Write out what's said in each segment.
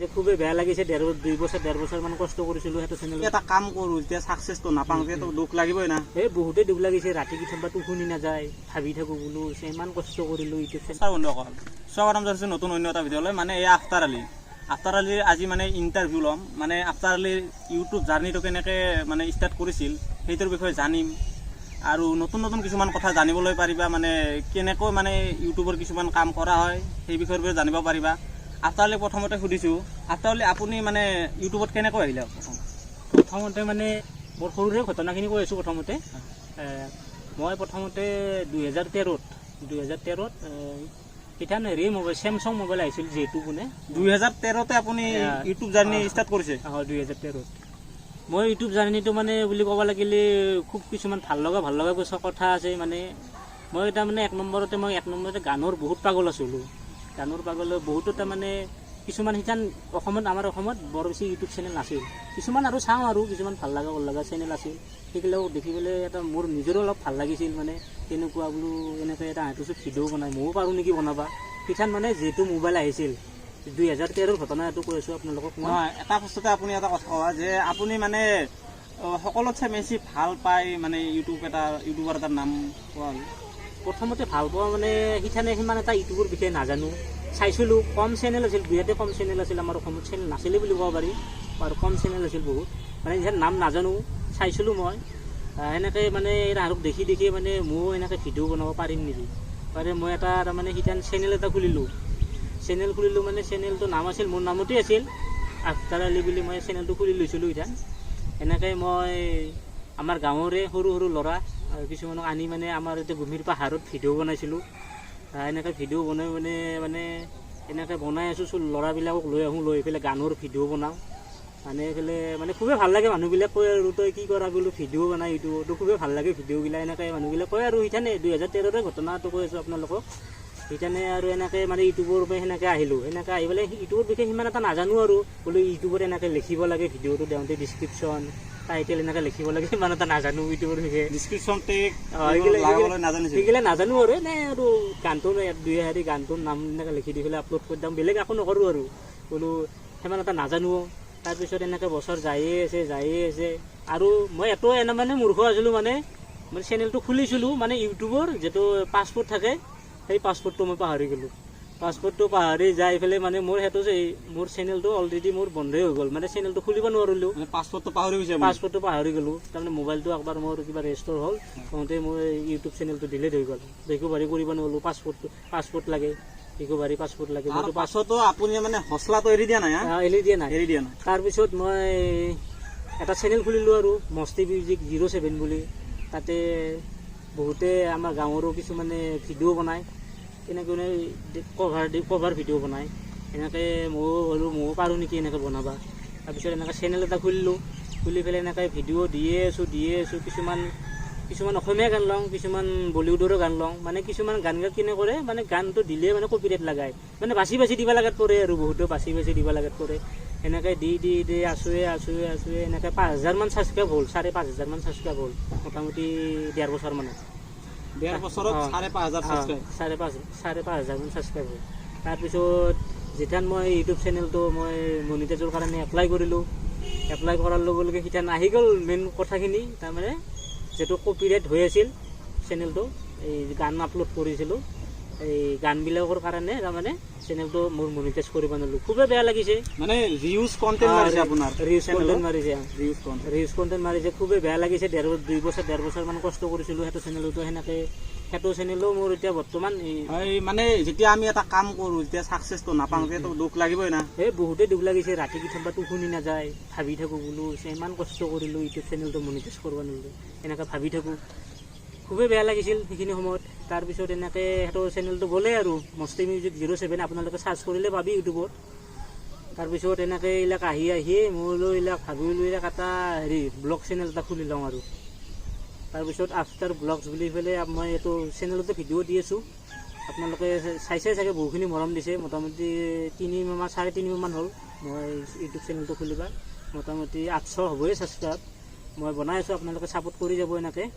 যে খুবেই বেয়া লাগিছে। ডেৰ দুই বছৰ 1.5 বছৰমান কষ্ট কৰিছিলোঁ সেইটো চেনেলত। এটা কাম কৰোঁ, যেতিয়া ছাকচেছটো নাপাওঁ, তেতিয়াতো দুখ লাগিবই না। এই বহুতেই দুখ লাগিছে। ৰাতি কেতিয়াবা টোপনি নাযায়, ভাবি থাকোঁ বোলো ইমান কষ্ট কৰিলোঁ ইউটিউব চেনেল। নমস্কাৰ বন্ধুসকল, স্বাগতম জনাইছোঁ নতুন অন্য এটা ভিডিঅ'লৈ। মানে এই আফতাৰ আলী, আফতাৰ আলীৰ আজি মানে ইণ্টাৰভিউ ল'ম। মানে আফতাৰ আলীৰ ইউটিউব জাৰ্ণিটো কেনেকৈ মানে ষ্টাৰ্ট কৰিছিল, সেইটোৰ বিষয়ে জানিম আৰু নতুন নতুন কিছুমান কথা জানিবলৈ পাৰিবা। মানে কেনেকৈ মানে ইউটিউবৰ কিছুমান কাম কৰা হয়, সেই বিষয়ৰ বিষয়ে জানিব পাৰিবা। আফতাৰ আলীক প্ৰথমতে সুধিছোঁ, আফতাৰ আলী, আপুনি মানে ইউটিউবত কেনেকৈ আহিলে প্ৰথম? প্ৰথমতে মানে মোৰ সৰুৰে ঘটনাখিনি কৈ আছোঁ। প্ৰথমতে মই প্ৰথমতে 2013ত তেতিয়া হেৰি মোবাইল, চেমচাং মোবাইল আহিছিল যিহেতু কোনে 2013তে আপুনি ইউটিউব জাৰ্ণি ষ্টাৰ্ট কৰিছে? অঁ, 2013ত মই ইউটিউব জাৰ্ণিটো মানে বুলি ক'ব লাগিলে খুব কিছুমান ভাল লগা কিছু কথা আছে। মানে মই তাৰমানে এক নম্বৰতে গানৰ বহুত পাগল আছিলোঁ। গানৰ পাগল বহুতো তাৰমানে কিছুমান সিতান অসমত, আমাৰ অসমত বৰ বেছি ইউটিউব চেনেল নাছিল। কিছুমান আৰু চাওঁ আৰু কিছুমান ভাল লগা চেনেল আছিল, সেইবিলাক দেখি পেলাই এটা মোৰ নিজৰো অলপ ভাল লাগিছিল। মানে তেনেকুৱা বোলো এনেকৈ এটা হাঁহিটো ভিডিঅ' বনাই ময়ো পাৰোঁ নেকি বনাবা। সিতান মানে যিহেতু মোবাইল আহিছিল, 2013ৰ ঘটনা এইটো কৈ আছোঁ আপোনালোকক মই। নহয়, এটা বস্তুতে আপুনি এটা কথা কোৱা যে আপুনি মানে সকলোতছে বেছি ভাল পায় মানে ইউটিউব এটা ইউটিউবাৰ এটাৰ নাম কোৱা হ'ল। প্ৰথমতে ভাল পোৱা মানে সিথানে সিমান এটা ইউটিউবৰ বিষয়ে নাজানো, চাইছিলোঁ। কম চেনেল আছিল, বিৰাটেই কম চেনেল আছিল। আমাৰ অসমত চেনেল নাছিলে বুলি ক'ব পাৰি আৰু কম চেনেল আছিল বহুত। মানে ইমান নাম নাজানো, চাইছিলোঁ মই। সেনেকৈ মানে তাহাঁতক দেখি দেখি মানে ময়ো এনেকৈ ভিডিঅ' বনাব পাৰিম নেকি পাৰে। মই এটা তাৰমানে সিতান চেনেল এটা খুলিলোঁ। চেনেল খুলিলোঁ মানে চেনেলটোৰ নাম আছিল, মোৰ নামতেই আছিল, আফতাৰ আলী বুলি মই চেনেলটো খুলি লৈছিলোঁ। ইথান এনেকৈ মই আমাৰ গাঁৱৰে সৰু সৰু ল'ৰা কিছুমানক আনি মানে আমাৰ এতিয়া গম্ভীৰ পাহাৰত ভিডিঅ' বনাইছিলোঁ। এনেকৈ ভিডিঅ' বনাই মানে মানে এনেকৈ বনাই আছোঁ। ল'ৰাবিলাকক লৈ আহোঁ, লৈ পেলাই গানৰ ভিডিঅ' বনাওঁ। মানে এইফালে মানে খুবেই ভাল লাগে। মানুহবিলাক কয় আৰু তই কি কৰা বোলো, ভিডিঅ' বনাই ইউটিউবতো খুবেই ভাল লাগে ভিডিঅ'গিলা, এনেকৈ মানুহবিলাক কয় আৰু। সেইখানে 2013ৰে ঘটনাটো কৈ আছোঁ আপোনালোকক। সেইকাৰণে আৰু এনেকৈ মানে ইউটিউবৰ পৰা সেনেকৈ আহিলোঁ। সেনেকৈ আহি পেলাই ইউটিউবৰ বিষয়ে সিমান এটা নাজানো আৰু বোলো ইউটিউবত এনেকৈ লিখিব লাগে, ভিডিঅ'টো দিওঁতে ডিছক্ৰিপশ্যন, টাইটেল এনেকৈ লিখিব লাগে, সিমান এটা নাজানো ইউটিউবৰ বিষয়ে। ডিছক্ৰিপশ্যন টেগ সেইগিলা লগাবলৈ নাজানিছিল? সেইগিলা নাজানো আৰু এনেই আৰু গানটো দুই শাৰী গানটোৰ নাম এনেকৈ লিখি দি পেলাই আপলোড কৰি দিওঁ, বেলেগ একো নকৰোঁ আৰু বোলো সিমান এটা নাজানো। তাৰপিছত এনেকৈ বছৰ যায়ে আছে, যায়ে আছে আৰু মই এইটো এনে মানে মূৰ্খ আছিলোঁ। মানে মই চেনেলটো খুলিছিলোঁ, মানে ইউটিউবৰ যিটো পাছৱৰ্ড থাকে, সেই পাছৱৰ্ডটো মই পাহৰি গ'লোঁ। পাছৱৰ্ডটো পাহৰি যাই পেলাই মানে মোৰ সেইটো যে মোৰ চেনেলটো অলৰেডি মোৰ বন্ধই হৈ গ'ল। মানে চেনেলটো খুলিব নোৱাৰিলোঁ। মানে পাছৱৰ্ডটো পাহৰি গৈছে আপুনি? পাছৱৰ্ডটো পাহৰি গ'লোঁ। তাৰমানে মোবাইলটো একবাৰ মোৰ কিবা ৰেজিষ্টাৰ হ'ল, হওঁতে মোৰ ইউটিউব চেনেলটো ডিলিট হৈ গ'ল। ৰিকভাৰী কৰিব নোৱাৰিলোঁ। পাছৱৰ্ড লাগে, ৰিকভাৰী পাছৱৰ্ড লাগে। তাৰ মইতো পাছ পাছতো আপুনি মানে হৌচলাটো এৰি দিয়া নাই হা? এৰি দিয়া নাই। এৰি দিয়া নাই। তাৰপিছত মই এটা চেনেল খুলিলোঁ আৰু মস্তি মিউজিক 07 বুলি। তাতে বহুতে আমাৰ গাঁৱৰো কিছুমানে ভিডিঅ' বনায়, তেনেকৈ কভাৰ ভিডিঅ' বনায়। এনেকৈ ময়ো হ'লো ময়ো পাৰোঁ নেকি এনেকৈ বনাবা। তাৰপিছত এনেকৈ চেনেল এটা খুলিলোঁ। খুলি পেলাই এনেকৈ ভিডিঅ' দিয়ে আছোঁ, দিয়ে আছোঁ। কিছুমান কিছুমান অসমীয়া গান লওঁ, কিছুমান বলিউডৰো গান লওঁ। মানে কিছুমান গান গাই কেনে কৰে, মানে গানটো দিলে মানে কপিৰাইট লাগায়, মানে বাচি বাচি দিব লাগাত পৰে আৰু বহুতো বাচি বাচি দিব লাগাত পৰে। এনেকৈ দি দি দি আছোৱে, আছোৱে, আছোৱে। এনেকৈ 5000মান ছাবস্ক্ৰাইব হ'ল, 5500মান ছাবস্ক্ৰাইব হ'ল মোটামুটি ডেৰ বছৰমানত। ডেৰ বছৰত 5500 ছাবস্ক্ৰাইব? 5500মান ছাবস্ক্ৰাইব হ'ল। তাৰপিছত যেতিয়া মই ইউটিউব চেনেলটো মই মনিটাইজৰ কাৰণে এপ্লাই কৰিলোঁ, এপ্লাই কৰাৰ লগে লগে সিতান আহি গ'ল মেইন কথাখিনি। তাৰমানে যিটো কপিৰাইট হৈ আছিল চেনেলটো, এই গান আপলোড কৰিছিলোঁ, এই গানবিলাকৰ কাৰণে তাৰমানে চেনেলটো মোৰ মনিটাইজ কৰিব নোৱাৰিলোঁ। খুবেই বেয়া লাগিছে। মানে ৰিউজ কন্টেন্ট মাৰিছে আপোনাৰ? ৰিউজ কণ্টেণ্ট মাৰিছে। Reuse content. ৰিউজ কণ্টেণ্ট মাৰিছে, খুবেই বেয়া লাগিছে। ডেৰ দুই বছৰ 1.5 বছৰমান কষ্ট কৰিছিলোঁ সেইটো চেনেলতো। সেনেকৈ সেইটো চেনেলো মোৰ এতিয়া বৰ্তমান এই হয়, মানে যেতিয়া আমি এটা কাম কৰোঁ, যেতিয়া ছাকচেছটো নাপাওঁ, তেতিয়াতো দুখ লাগিবই না। এই বহুতেই দুখ লাগিছে। ৰাতি কেতিয়াবা টোপনি নাযায়, ভাবি থাকোঁ বোলো ইমান কষ্ট কৰিলোঁ, ইউটিউব চেনেলটো মনিটাইজ কৰিব নোৱাৰিলোঁ, এনেকৈ ভাবি থাকোঁ। খুবেই বেয়া লাগিছিল সেইখিনি সময়ত। তাৰপিছত এনেকৈ সেইটো চেনেলটো গ'লেই আৰু মস্তি মিউজিক 07, আপোনালোকে চাৰ্চ কৰিলে পাবি ইউটিউবত। তাৰপিছত এনেকৈ এইবিলাক আহি আহি মোলৈ এইবিলাক ভাবিলোঁ, এইবিলাক এটা হেৰি ব্লগ চেনেল এটা খুলি লওঁ আৰু তাৰপিছত আফটাৰ ব্লগছ বুলি পেলাই মই এইটো চেনেলতে ভিডিঅ' দি আছোঁ। আপোনালোকে চাইছে চাগে, বহুখিনি মৰম দিছে। মোটামুটি 3 মাহ, 3.5 মাহমান হ'ল মই ইউটিউব চেনেলটো খুলিবা। মোটামুটি 800 হ'বই ছাবস্ক্ৰাইব। মই বনাই আছোঁ, আপোনালোকে ছাপোৰ্ট কৰি যাব এনেকৈ।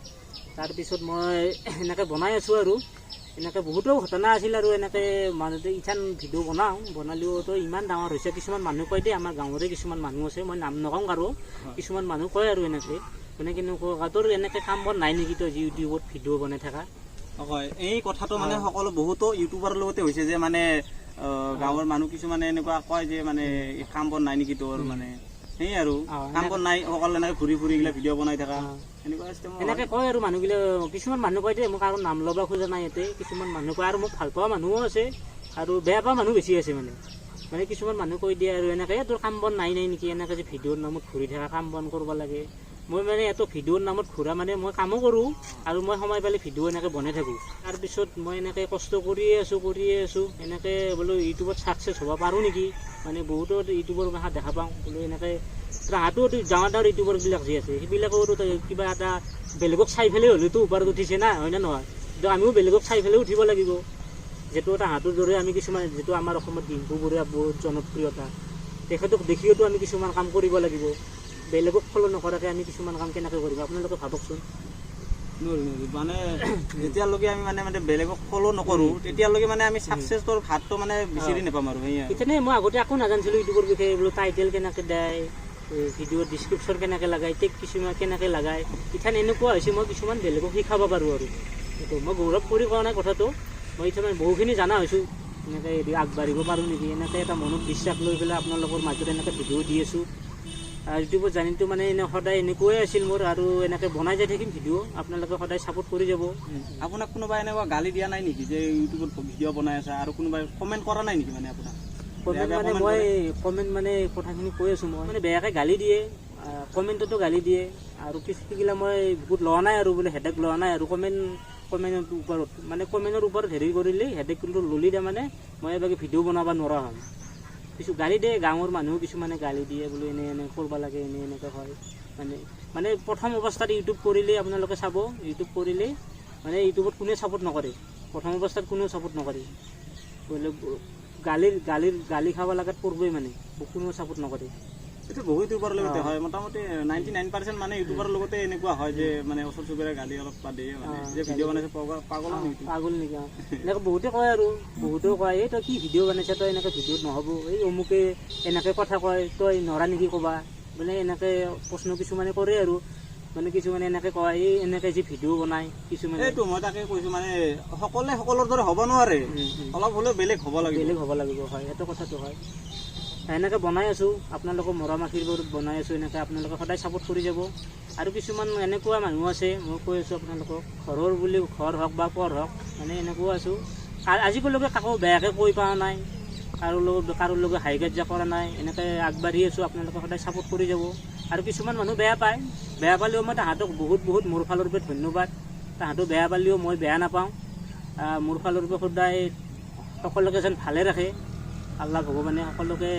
তাৰপিছত মই এনেকৈ বনাই আছোঁ আৰু এনেকৈ বহুতো ঘটনা আছিল আৰু এনেকৈ মানুহতে ইথান ভিডিঅ' বনাওঁ, বনালেওতো ইমান ডাঙৰ হৈছে। কিছুমান মানুহ কয় দেই, আমাৰ গাঁৱৰে কিছুমান মানুহ আছে, মই নাম নকওঁ কাৰো, কিছুমান মানুহ কয় আৰু এনেকৈ মানে কেনেকুৱা তোৰ এনেকৈ কাম বন নাই নেকি তই ইউটিউবত ভিডিঅ' বনাই থাকা। হয়, এই কথাটো মানে সকলো বহুতো ইউটিউবাৰৰ লগতে হৈছে যে মানে গাঁৱৰ মানুহ কিছুমানে এনেকুৱা কয় যে মানে কাম বন নাই নেকি তোৰ, মানে সেই আৰু কাম বন নাই, সকলো এনেকে ঘূৰি ফুৰি গিলা ভিডিঅ' বনাই থাকা এনেকুৱা চিষ্টেম এনেকে কয় আৰু মানুহগিলা। কিছুমান মানুহ কয় দেই, মই কাৰো নাম ল'ব খোজা নাই ইয়াতে। কিছুমান মানুহ কয় আৰু মোক ভাল পোৱা মানুহো আছে আৰু বেয়া পোৱা মানুহ বেছি আছে। মানে মানে কিছুমান মানুহ কৈ দিয়ে আৰু এনেকে তোৰ কাম বন নাই নাই নেকি, এনেকে যে ভিডিঅ'ৰ নামত ঘূৰি থাকা, কাম বন কৰিব লাগে। মই মানে এইটো ভিডিঅ'ৰ নামত ঘূৰা মানে মই কামো কৰোঁ আৰু মই সময় পালে ভিডিঅ' এনেকৈ বনাই থাকোঁ। তাৰপিছত মই এনেকৈ কষ্ট কৰিয়ে আছোঁ, কৰিয়ে আছোঁ, এনেকৈ বোলো ইউটিউবত ছাকচেছ হ'ব পাৰোঁ নেকি, মানে বহুতো ইউটিউবৰ ভাষা দেখা পাওঁ বোলো এনেকৈ তাহাঁতো ডাঙৰ ডাঙৰ ইউটিউবাৰবিলাক যি আছে সেইবিলাকোতো কিবা এটা বেলেগক চাই পেলাই হ'লেতো ওপৰত উঠিছে না, হয় নে নহয়? কিন্তু আমিও বেলেগক চাই পেলাই উঠিব লাগিব। যিটো তাহাঁতৰ দৰে আমি কিছুমান, যিটো আমাৰ অসমত ডিম্পু বৰুৱা বহুত জনপ্ৰিয়তা, তেখেতক দেখিওতো আমি কিছুমান কাম কৰিব লাগিব। বেলেগক ফ'ল' নকৰাকৈ আমি কিছুমান কাম কেনেকৈ কৰিম, আপোনালোকে ভাবকচোন। নোৱাৰি মানে যেতিয়ালৈকে আমি মানে মানে বেলেগক ফ'ল' নকৰোঁ তেতিয়ালৈকে মানে আমি ছাকচেছৰ ভাতটো মানে বিচাৰি নাপাম আৰু। সেয়াই ইতেনে মই আগতে একো নাজানিছিলোঁ ইউটিউবৰ বিষয়ে, বোলো টাইটেল কেনেকৈ দিয়ে, ভিডিঅ'ৰ ডিছক্ৰিপশ্যন কেনেকৈ লগায়, টেগ কিছুমান কেনেকৈ লগায়। ইথান এনেকুৱা হৈছে মই কিছুমান বেলেগক শিকাব পাৰোঁ আৰু সেইটো মই গৌৰৱ কৰি কোৱা নাই কথাটো, মই এতিয়া মানে বহুখিনি জনা হৈছোঁ, এনেকৈ আগবাঢ়িব পাৰোঁ নেকি, এনেকৈ এটা মনত বিশ্বাস লৈ পেলাই আপোনালোকৰ মাজত এনেকৈ ভিডিঅ' দি আছোঁ। ইউটিউবত জানিটো মানে এনে সদায় এনেকুৱাই আছিল মোৰ, আৰু এনেকৈ বনাই যাই থাকিম ভিডিঅ', আপোনালোকে সদায় ছাপোৰ্ট কৰি যাব। আপোনাক কোনোবাই এনেকুৱা গালি দিয়া নাই নেকি যে ইউটিউবত ভিডিঅ' বনাই আছা, আৰু কোনোবাই কমেণ্ট কৰা নাই নেকি মানে আপোনাক? কমেণ্ট মানে মই কমেণ্ট মানে কথাখিনি কৈ আছোঁ, মই মানে বেয়াকৈ গালি দিয়ে, কমেণ্টতো গালি দিয়ে আৰু কিছুগিলা মই বহুত লোৱা নাই আৰু বোলে হেডেক লোৱা নাই আৰু কমেণ্টৰ ওপৰত মানে কমেণ্টৰ ওপৰত হেৰি কৰিলে হেডেক কিন্তু ল'লি তাৰমানে মই এবাৰ ভিডিঅ' বনাব নোৱাৰা হ'ম। কিছু গালি দিয়ে গাঁৱৰ মানুহ, কিছুমানে গালি দিয়ে বোলে এনে এনে কৰিব লাগে, এনে এনেকৈ হয়। মানে মানে প্ৰথম অৱস্থাত ইউটিউব কৰিলে আপোনালোকে চাব, ইউটিউব কৰিলে মানে ইউটিউবত কোনে ছাপোৰ্ট নকৰে, প্ৰথম অৱস্থাত কোনেও ছাপোৰ্ট নকৰে, বোলে গালিৰ গালিৰ গালি খাব লগাত পৰিবই, মানে কোনেও ছাপোৰ্ট নকৰে। এইটো বহুত ইউটিউবাৰৰ লগতে হয়, মোটামুটি 99% মানে ইউটিউবাৰৰ লগতে এনেকুৱা হয় যে মানে ওচৰ চুবুৰীয়া গালি অলপ দিয়ে, মানে যে ভিডিঅ' বনাইছে পাগল নেকি, পাগল নেকি, এনেকৈ বহুতে কয় আৰু বহুতেও কয় এই তই কি ভিডিঅ' বনাইছা, তই এনেকৈ ভিডিঅ'ত নহ'ব, এই অমুকে এনেকৈ কথা কয়, তই নৰা নেকি ক'বা, মানে এনেকৈ প্ৰশ্ন কিছুমানে কৰে আৰু মানে কিছুমানে এনেকৈ কয় এই এনেকৈ যি ভিডিঅ' বনায় কিছুমানে। এইটো মই তাকে কৈছোঁ, মানে সকলোৱে সকলোৰ দৰে হ'ব নোৱাৰে, অলপ হ'লেও বেলেগ হ'ব লাগিব, বেলেগ হ'ব লাগিব, হয় সেইটো কথাটো হয়। এনেকৈ বনাই আছোঁ, আপোনালোকৰ মৰম আশীৰ্বাদত বনাই আছোঁ, এনেকৈ আপোনালোকে সদায় ছাপোৰ্ট কৰি যাব। আৰু কিছুমান এনেকুৱা মানুহ আছে, মই কৈ আছোঁ আপোনালোকক, ঘৰৰ বুলি ঘৰ হওক বা পৰ হওক, মানে এনেকুৱা আছোঁ আজিলৈকে কাকো বেয়াকৈ কৈ পোৱা নাই, কাৰো লগত হাই কাজিয়া কৰা নাই, এনেকৈ আগবাঢ়ি আছোঁ, আপোনালোকে সদায় ছাপোৰ্ট কৰি যাব। আৰু কিছুমান মানুহ বেয়া পায়, বেয়া পালেও মই তাহাঁতক বহুত বহুত মোৰ ফালৰ পৰা ধন্যবাদ, তাহাঁতক বেয়া পালেও মই বেয়া নাপাওঁ, মোৰ ফালৰ পৰা সদায় সকলোকে যেন ভালে ৰাখে আল্লাহ ভগৱানে, সকলোকে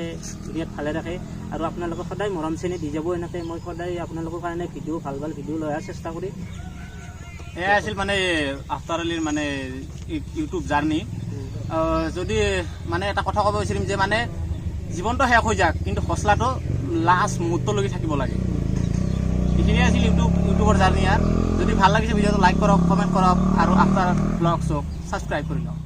দুনিয়াত ভালে ৰাখে। আৰু আপোনালোকে সদায় মৰম চেনেহ দি যাব, এনেকৈ মই সদায় আপোনালোকৰ কাৰণে ভিডিঅ' ভাল ভাল ভিডিঅ' লৈ অহাৰ চেষ্টা কৰিম। এয়াই আছিল মানে আফতাৰ আলীৰ মানে ইউটিউব জাৰ্ণি। যদি মানে এটা কথা ক'ব বিচাৰিম যে মানে জীৱনটো শেষ হৈ যাক, কিন্তু হৌচলাটো লাষ্ট মুহূৰ্তলৈকে থাকিব লাগে। এইখিনিয়ে আছিল ইউটিউবৰ জাৰ্ণি। ইয়াৰ যদি ভাল লাগিছে ভিডিঅ'টো লাইক কৰক, কমেণ্ট কৰক আৰু আফতাৰ ব্লগছক ছাবস্ক্ৰাইব কৰি লওক।